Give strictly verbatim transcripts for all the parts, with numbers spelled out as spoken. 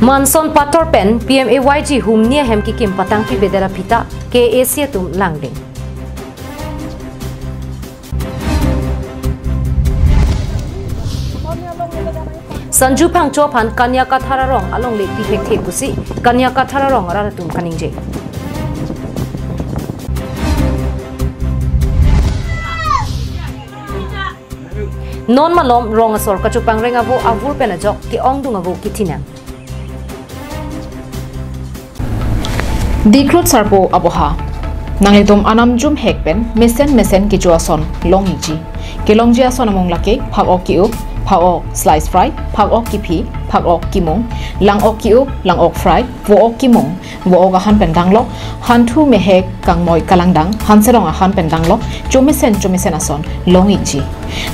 Manson Pator pen P M A Y G humni ahem kikim patangpi bedet aphi ta K A A C atum langding. Sanju Phangcho aphan Kanya Kathar arong alongle pi thekthe pusi Kanya Kathar arong arat atum kaningje. Non malom rong asor kachopangreng avo avur pen ajok ke-ongdung avo kithinang. Dikrut Sarpo Aboha. Nanglitum anam jum hek pen mesen mesen kecho ason long-ikji. Kelongji ason amung lake phak-ok ki-up, phak-ok slice fry, phak-ok kiphi, phak-ok kimung, lang-ok ki-up, lang-ok fry, vo-ok kimung, vo-ok ahan pen danglok, hanthu mehek kangmoi kalangdang, hanserong ahan pen danglok, chomesen chomesen ason long-ikji.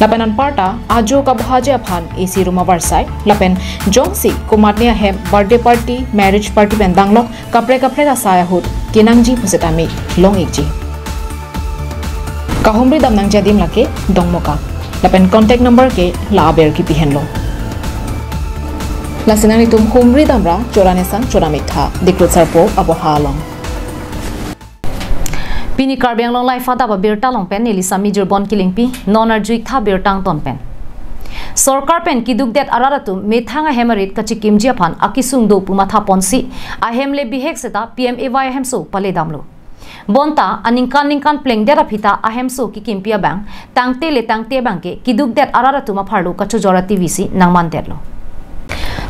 Lapen anparta ajo kabahaji aphan A C room avarsai, lapen jongsi komatne ahem birthday party, marriage party pen danglok, kaprek kaprek asai ahut kenangji pusitame long-ikji. Kahumri damnangji adim lake Dongmukak. Lapen contact number ke la aber kipi henlo. Lasi nanglitum humri damra chora nesang chora miktha, Dikrut Sarpo Aboha along. Pini Karbi Anglong Live adap abirta along pen neli Sami Jirbon Kilingpi, non arju-iktha birta angton pen. Sorkar pen kidukdet arat atum methang ahem arit kachikimji aphan akesung do pu mathaponsi ahem le bihek seta P M A Y ahemso paledamlo. Bonta aningkan ningkan plengdet aphi ta ahemso kikimpi abang tangte le tangte abangke kidukdet arat atum apharlo kachojor ativisi nangmandetlo.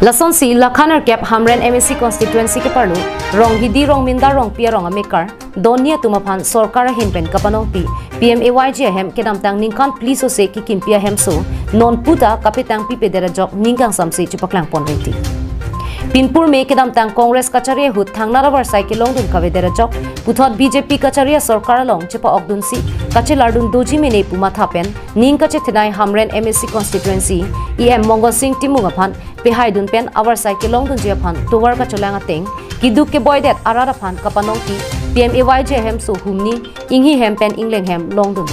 Lasonsi lakhan erkep Hamren M A C constituency keparlo Ronghidi Rongminda Rongpi arong amekar donni atum aphan sorkar ahin pen kapanongpi P M A Y G ahem kedamtang ningkan phli sose kikimpi ahemso nonpu ta kapetangpi pedet ajok ning kangsamse chepaklang ponreti. Pinpur me kedamtang Congress kachari ahut thangnat avarsai kelongdun kavedet ajok puthot B J P kachari asorkar along chepa-okdunsi kachelardun doji mene pu matha pen ning kachethenei Hamren M A C constituency E M Mongol Sing Timung aphan pehaidun pen avarsai kelongdunji aphan tovar kacholang ateng kiduk keboidet arat aphan kapanongpi P M A Y G ahemso humni inghi hem pen ingleng hem longdun.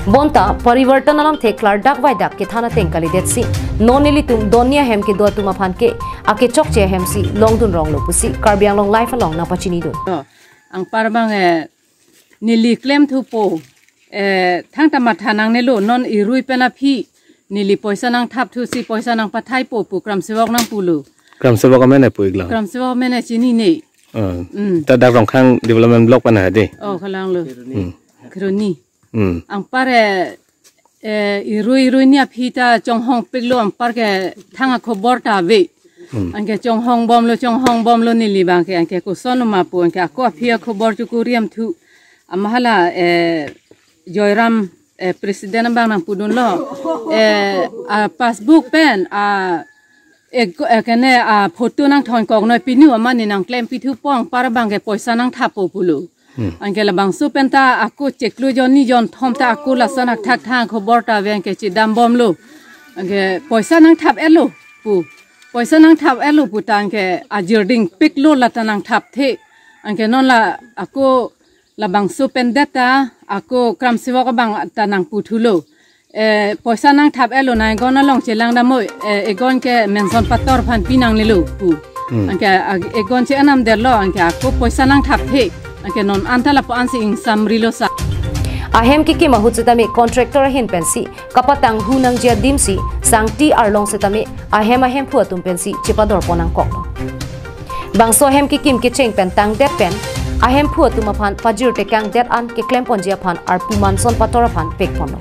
Bonta parivartan alamthe klardak vaidak kethan ateng kalidetsi non nelitum donni ahem kedo atum aphan ke akechokche ahemsi longdun ronglo pusi Karbi Anglong Live along nangpachinidun. Oh, anpar abang, eh, neli klemthupo, eh, thangta matha nangnelo, non irui pen aphi neli poisa nangthapthusi poisa nangpathaipo pu kramsevok nangpulo. Kramsevok amen pu iklo. Kramsevok amen chinine. Ah. Hmm. Ta dak Rongkhang development block pen hade. Oh, kalanglo. Hmm. Kheroni. Hmm. Anpar, eh, eh, irui irui ni aphi ta chonghongpiklo, anpar ke thang akhobor ta ave. Hmm. Anke chonghongbomlo, chonghongbomlo neli abangke, anke koson ma pu, anke ako aphi akhobor chukuriamthu. Amahala, eh, Joyram, eh, president abang nangpudunlo. Eh, a passbook pen, a, eg-, eh, kene, a photo nangthonkoknoi pinu amat ne nangklempithupo, anpar abangke poisa nangthappo pulo. Hmm. Anke labangso penta ako chiklo jon ni jon thom ta ako lason akthak thang akhobor ta ave, anke chedambomlo. Anke poisa nangthap-etlo pu. Poisa nangthap-etlo pu ta anke ajirdingpiklo, lata nangthapthe. Anke non la ako labangso pendet ta ako kramsevok abang ta nangputhulo. Eh, poisa nangthap-etlo, nang egon along chelangdamnoi, eh, egon ke Manson Pator aphan pinangnelo pu. Hmm. Anke ag-, egon che-enamdetlo, anke ako poisa nangthapthe. Anke non anta lapu-ansi ingsamrilo sa. Ahem kikim ahut setame contractor ahin pensi kapatanghu nangji adimsi sangti arlong setame ahem ahemphu atum pensi chepadorpon nangkoklo. Bangso ahem kikim kecheng pen tangdet pen ahemphu atum aphan pajirtekangdet an keklemponji aphan arpu Manson Pator aphan pekponlo.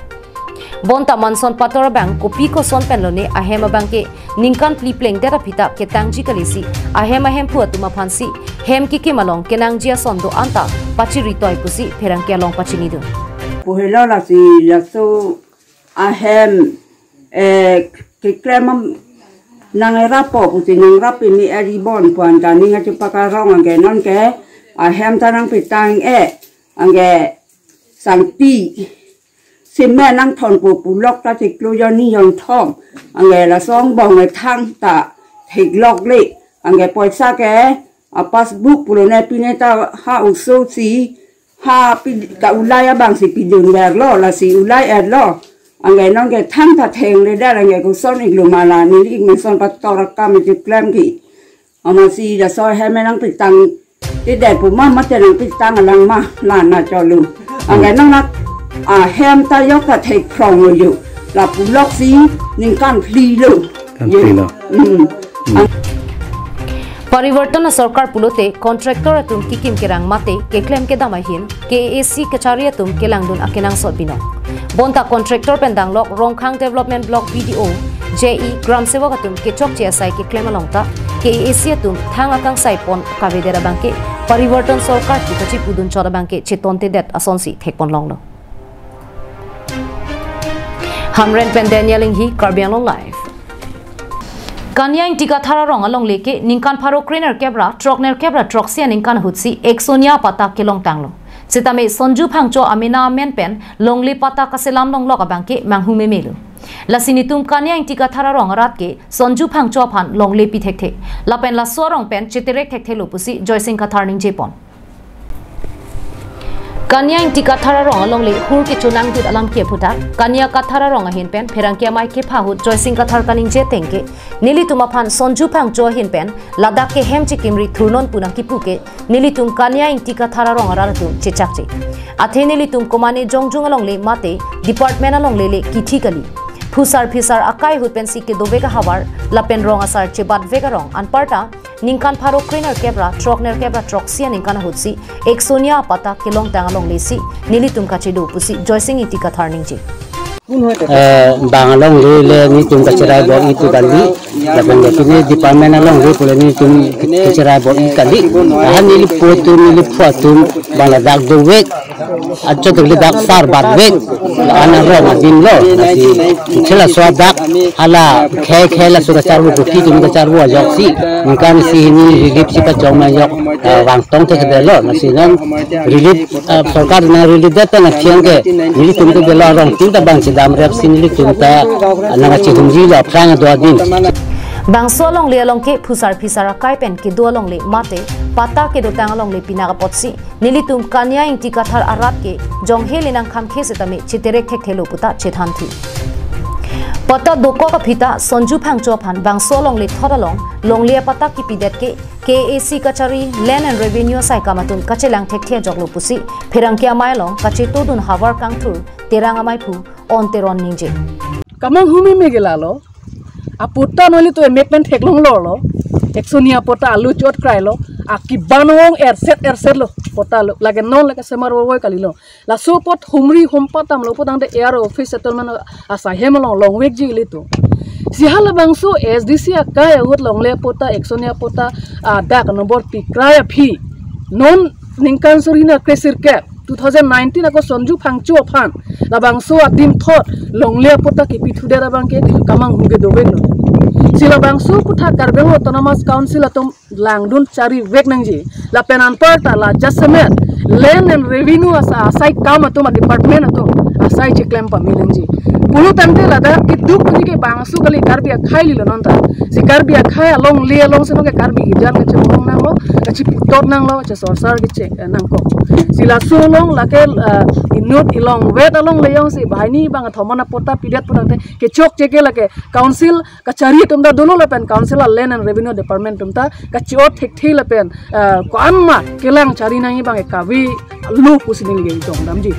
Bonta Manson Pator abang kopi koson pen lone ahem abangke ningkan phli plengdet aphi ta ketangji kalisi ahem ahemphu atum aphansi hem kikim along kenangji ason do-an ta pachiritoi pusi pherangke along pachinidun. Pu helo lasi laso ahem, eh, keklem am nangrappo pusi nangrap pini ari bon puan kaning achu pakarong, anke nonke ahem ta nangpetang-e, anke sangti cement nangthonpo pu lok ta chiklo jon ni jon thom, anke lason bong e thangta theklokle, anke poisa ke a passbook pulone pine ta ha oso si ha pi ka ulai abangsi pidunverlo, lasi ulai-etlo. Anke nonke thangta thengledet, anke koson iklo ma la neli ik Manson Pator akam chiklemke. Amatsi laso ahem nangpitang, tidak pu ma mate nangpitang alang ma, la na cholu. Angke nang nak, ah, hem ta yok ta thek phrong lu. La puloksi ningkan phli lo. Kan phli lo. Hmm. Hmm. Parivartan asorkar pulote contractor atum kikim kerang mate keklem kedam ahin K A A C kachari atum kelangdun akenangsot binong. Bonta contractor pen danglok Rongkhang Development Block B D O, J E, Gram Sevak atum kechokche asai keklem along ta K A A C atum thang akangsai pon kavedet abangke Parivartan sorkar pu kachipudun chot abangke chetontedet asonsi thekpon longlo. Hamren pen Daniel Inghi, Karbi Anglong Live. Kania Ingti Kathar arong alongle ke ningkan pharo krenerkep ra throknerkep ra throksi aningkan ahutsi eksonia apatta kelongtanglo. Sitame Sonju Phangcho amena amen pen longle patta kaselam longlok abangke manghu memelo. Lasi netum Kania Ingti Kathar arong arat ke Sonju Phangcho aphan longle pi thekthe. Lapen laso arong pen cheterek thekthelo pusi Joysing Kathar ningjepon. Kania Ingti Kathar arong alongle hur kechonangdut alam ke aphuthak, Kania Kathar arong ahin pen pherangke amei kepha ahut Joysing Kathar kaningje ateng ke, nelitum aphan Sonju Phangcho ahin pen ladak ke hem chekimri thurnon pu nangkipu ke, nelitum Kania Ingti Kathar arong arat atum chechakche. Athe nelitum komane jongjung alongle mate department alongle le kithi kali. Phusar phisar akai ahut pensi kedovek ahavar lapen rong asar chebatvek arong anparta ningkan pharo krenerkep ra throknerkep ra throksi aningkan ahutsi eksonia apatta kelongtang alonglesi nelitum kachedo pusi Joysing Ingti Kathar ningje. Eh, bang alongle le netum kacherai bor-i pu kali, lapen le pine department alongle pule netum kacherai bor-i kali. Lahan neli po atum, neli phu atum bang ladak dovek, achot le dak sar batvek, la-an arong adim lo, lasi chela so dak hala khei khei laso kacharvo, kopi atum kacharvo ajoksi ningkan isi hini relief si kachong ma ajok, eh, vangtong thekthelo, lasi non relief, eh, sorkar nang relief det ta nang thiang ke, nelitum ke delo arong tin ta bang chedam rep si nelitum ta nang kachihumri lo aphrang ado adim. Bangso alongle along ke phusar phisar akai pen kedo alongle mate patta kedotang alongle pinak apotsi nelitum Kania Ingti Kathar arat ke jonghe le nangkhamkhe setame cheterek thekthelo puta chethanthu. Patta dokok aphi ta Sonju Phangcho aphan bangso alongle thot along longle apatta kipidet ke K A A C kachari Land and Revenue asaikam atum kachelang thekthe ajoklo pusi pherangke amei along kachetodun havar kangthur Terang ameiphu On Teron ningje. Kamanghu meme ke lalo. Apatta nelitum emek pen theklonglo lo. Eksonia apatta alu chot krailo. Akiban ong erset erset lo. Patta lo. Lake non lake semar woi woi kalilo. Laso apot humri humpat damlo apot tangte A R O office settlement asai hem along longvekji ilitum. Si halabangso A S D C akai ahut longle apatta, eksonia apatta, ah, dak nombor pikrai aphi. Non ningkan suri hini kre sirkep, two thousand nineteen ako Sonju Phangcho aphan labangso adim thot longle apatta kipithudet abangke kamanghu ke doveklo. Si labangso aputhak Karbi Anglong Autonomous Council atum langdun charivek nangji. Lapen anparta la jasemet Land and Revenue asa asaikam atum, a department atum asai cheklem pame nangji. Pulo tangte ladak keduk nangji ke bangso kali, Karbi akhei lilo non ta. Si Karbi akhei alongle alongsi non ke Karbi ijan kachemong nanglo, kachiputot nanglo, chesorsar keche, eh, nangkok. Si laso along lake, eh, inut ilongvet alongle jongsi banghini bang athomon apatta pidet pu tangte kechokche ke lake council kachari atum ta dolo lapen council a Land and Revenue Department atum ta kache-ot thekthe lapen, eh, ko-an ma kelang chari nangji abang kavelo pusi neli ke chongdamji.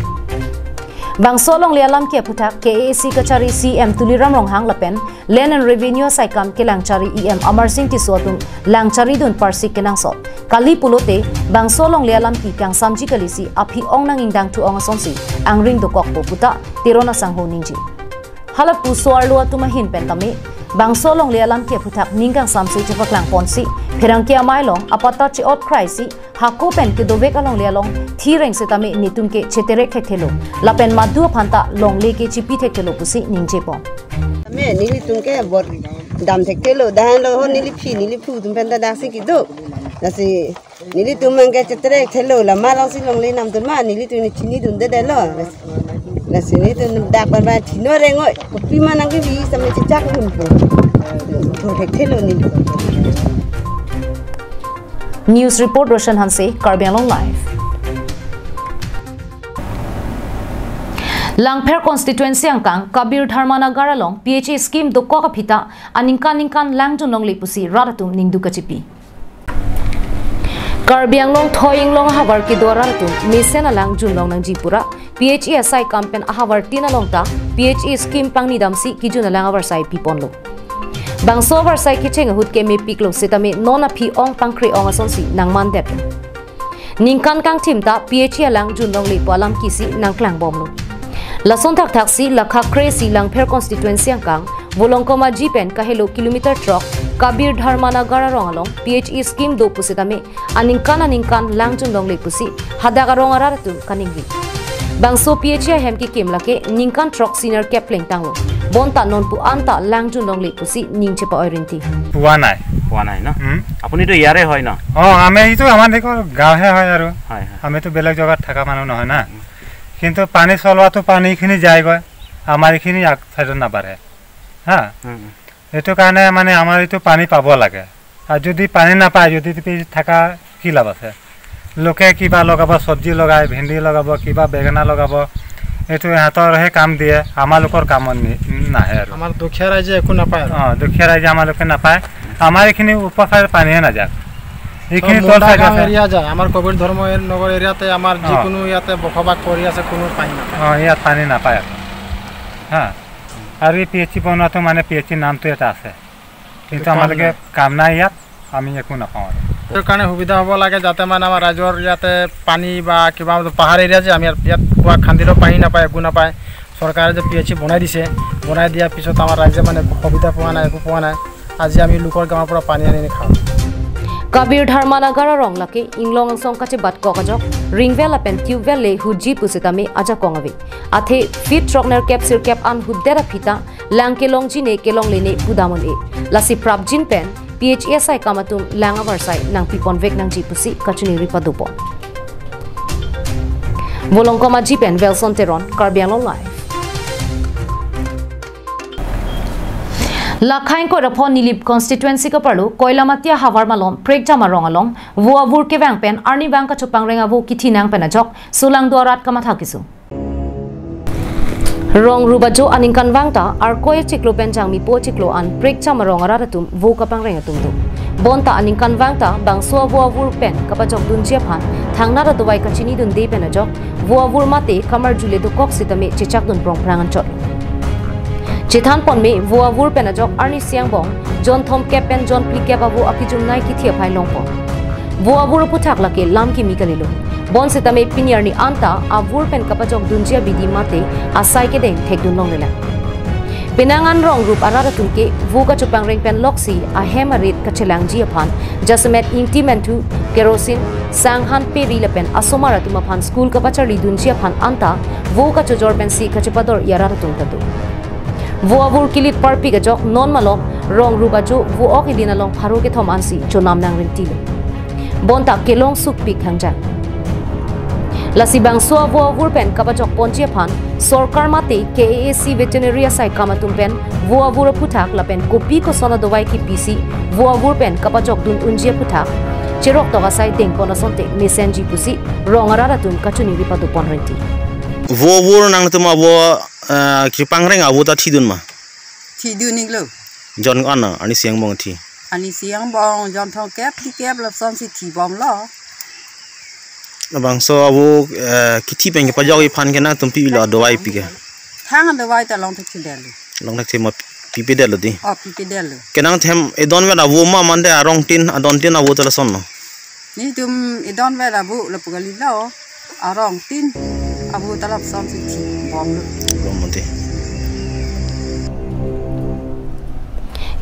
Bangso alongle alam ke aphuthak K A A C kachari C E M Tuliram Ronghang lapen Land and Revenue asaikam kelang chari E M Amarsing Tisso atum lang charidun parsi kenangsot. Kali pulote bangso alongle alam ke kangsamji kalisi aphi ong nang ingdeng thu ong asonsi angring dokokpo puta Teron asangho ningje. Halaphu so-arlo atum ahin pen tame bangso alongle alam ke aphuthak ning kangsamse chepaklang ponsi pherangke amei along apatta che-ot kraisi hako pen kedovek alongle along thireng setame netum ke cheterek thekthelo lapen madu aphan ta longle ke chipi thekthelo pusi ningjepon. Me nelitum ke bor dam thekthelo, dahan lo ho neli phi neli phu atum pen ta daksi kedo. Lasi nelitum abangke cheterek thekthelo, la ma alongsi longle namtun ma nelitum ne chinidundedetlo. Lasi nelitum dak pen ba thino rengoi. Kopi ma nangkebi same chechakdunpo. Thekthelo nelitum. News report Roshan Hanse, Karbi Anglong Live. Langpher constituency angkang Kabir Dharma Nagar along P H A scheme dokok aphi ta aningkan ningkan langdun longle pusi rat atum ningduk kachipi. Karbi Anglong Thoi Inglong ahavar kedo arat atum mesen alang junlong nangji pura, P H E asai kam pen ahavar tin along ta P H E scheme pangni damsi kejun alang avarsai piponlo. Bangso avarsai kecheng ahut kemepiklo setame non aphi ong pangkre ong asonsi nangmandet. Ningkan kangthim ta P H E alang junlongle pu alam kisi nangklangbomlo. Lason thakthaksi lakha kre-isi Langpher constituency angkang Volongkom Aji pen kahelo kilometer throk Kabir Dharma Nagar arong along P H E scheme do pusitame aningkan aningkan lang junlongle pusi hadak arong arat atum kaningri. Bangso P H E ahem kekim lake ningkan throksi nerkep plengtanglo. Bonta nonpu anta lang junlongle pusi ning chepa-oi rinti. পোৱা নাই। পোৱা নাই ন? হুম। আপুনিতো ইয়াৰে হয় ন? অ, আমি এইটো আমাৰ দেশৰ গাঁৱহে হয় আৰু। হয়, হয়। আমিতো বেলেগ জেগাত থকা মানুহ নহয় না। হুম। কিন্তু পানী চলোৱাটো পানীখিনি যায়গৈ, আমাৰ এইখিনি আগ চাইডত নাবাঢ়ে। হা? হুম, হুম। এইটো কাৰণে মানে আমাৰ এইটো পানী পাব লাগে। আৰু যদি পানী নাপায়, যদি তুমি থাকা, কি লাভ আছে? লোকে কিবা লগাব, চব্জি লগায়, ভেন্দি লগাব, কিবা বেঙেনা লগাব, এইটো সিহঁতৰহে কাম দিয়ে, আমালোকৰ কামত নি-, নাহে আৰু। আমাৰ দুখীয়া ৰাইজে একো নাপায় আৰু। অ, দুখীয়া ৰাইজে আমালোকে নাপায়। আমাৰ এইখিনি ওপৰ চাইডে পানীয়ে নাযায়। এইখিনি চব তল মুণ্ডা চাইডে গাঁও আছে। এৰিয়া যায়। আমাৰ কবিৰ ধৰ্ম নগৰ এৰিয়াতে আমাৰ অ। যিকোনো ইয়াতে বসবাস কৰি আছে, কোনো পানী নাপায়। অ, ইয়াত পানী নাপায় আৰু। হা। আৰু এই পি এইচ চি বনোৱাটো মানে পি এইচ চি নামটো এটা আছে। কিন্তু কাম আমালোকে নাই। কাম নাই ইয়াত, আমি একো নাপাওঁ আৰু। সেইটো কাৰণে সুবিধা হ'ব লাগে যাতে মানে আমাৰ ৰাইজৰ ইয়াতে পানী বা কিবা পাহাৰ এৰিয়া যে আমি ইয়াত, ইয়াত কুঁৱা খান্দিলেও পানী নাপায়, একো নাপায়। চৰকাৰে যে পি এইচ চি বনাই দিছে, বনাই দিয়াৰ পিছত আমাৰ ৰাইজে মানে সুবিধা পোৱা নাই, একো পোৱা নাই। আজি আমি লোকৰ গাঁৱৰ পৰা পানী আনি আনি খাওঁ। Kabir Dharma Nagar arong lake inglong angsong kachebat kok ajok ring well lapen tube well le huji pusitame ajakong ave. Athe feet throk nerkep sirkep an hutdet aphi ta lang kelongji ne kelongle ne pudamon e. Lasi prapjin pen P H E asai kam atum lang avarsai nangpiponvek nangji pusi kachiningri padopon. Volongkom Aji pen Wilson Teron, Karbi Anglong Live. Lakha ingkoi ra pho Nilip constituency kaparlo Koilamati ahavar malom Prekjam arong along vo avur kevang pen arnivang kachopangreng avo kithi nang pen ajok solangdo arat kamatha keso. Rong rup ajo aningkanvang ta Arkoi achiklo pen Jangmipo achiklo an Prekjam arong arat atum vo kapangreng atum do. Bonta aningkanvang ta bangso avo avur pen kapajokdunji aphan thangnat adovai kachinidunde pen ajok vo avur mate kamarjule dokok sitame chechakdun prongprang anchot. Chethanponme vo avur pen ajok arnisi angbong jon thomkep pen jon phlikep avo akijumnei kithi aphai longpo. Vo avur aphuthak lake lam kimi kalilo. Bonsitame pini arni anta avur pen kapajokdunji abidi mate asai kedeng thekdun longlelang. Penang an rong rup arat atum ke vo kachopangreng pen loksi ahem arit kachelangji aphan jasemet ingti menthu, kerosene, sang han peri lapen asomar atum aphan school kapacharlidunji aphan anta vo kachojor pensi kachepador-i arat atum ta do. Vo avur kilit parpik ajok non malom rong rup ajo vo ok idin along pharo kethom ansi chonam nang rintilo. Bonta kelong sukpik hangjang. Lasi bangso avo avur pen kapajokponji aphan sorkar mate K A A C veterinary asai kam atum pen vo avur aphuthak lapen kopi koson adovai kipisi vo avur pen kapajokdun unji aphuthak cheroktok asai dengpon asonte mesenji pusi rong arat atum kachiningri padopon rinti. Vo avur nangtum avo, eh, kipangreng avo ta thidun ma? Thidun iklo. Jon ko-an arnisi angbong thi? Arnisi angbong jon thomkep phlikep lapusonsi thibomlo. Bangso avo, eh, kithi pen kepajok-i aphan ke nangtum pilo adovai pi ke? Thang adovai ta longthekthedetlo. Longthekthema pipedetlo di? Oh, pipedetlo. Ke nangtum edonvet avo ma mande arong tin, adon tin avo ta lasonlo? Netum edonvet avo lapu kalilo, arong tin avo ta lapusonsi thibomlo. Bom mande.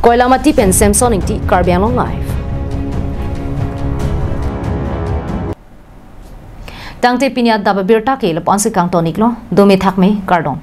Koilamati pen Samson Ingti, Karbi Anglong Live. Tangte pini adap abirta ke lapu-ansi kangton iklo, dome thakme, kardom.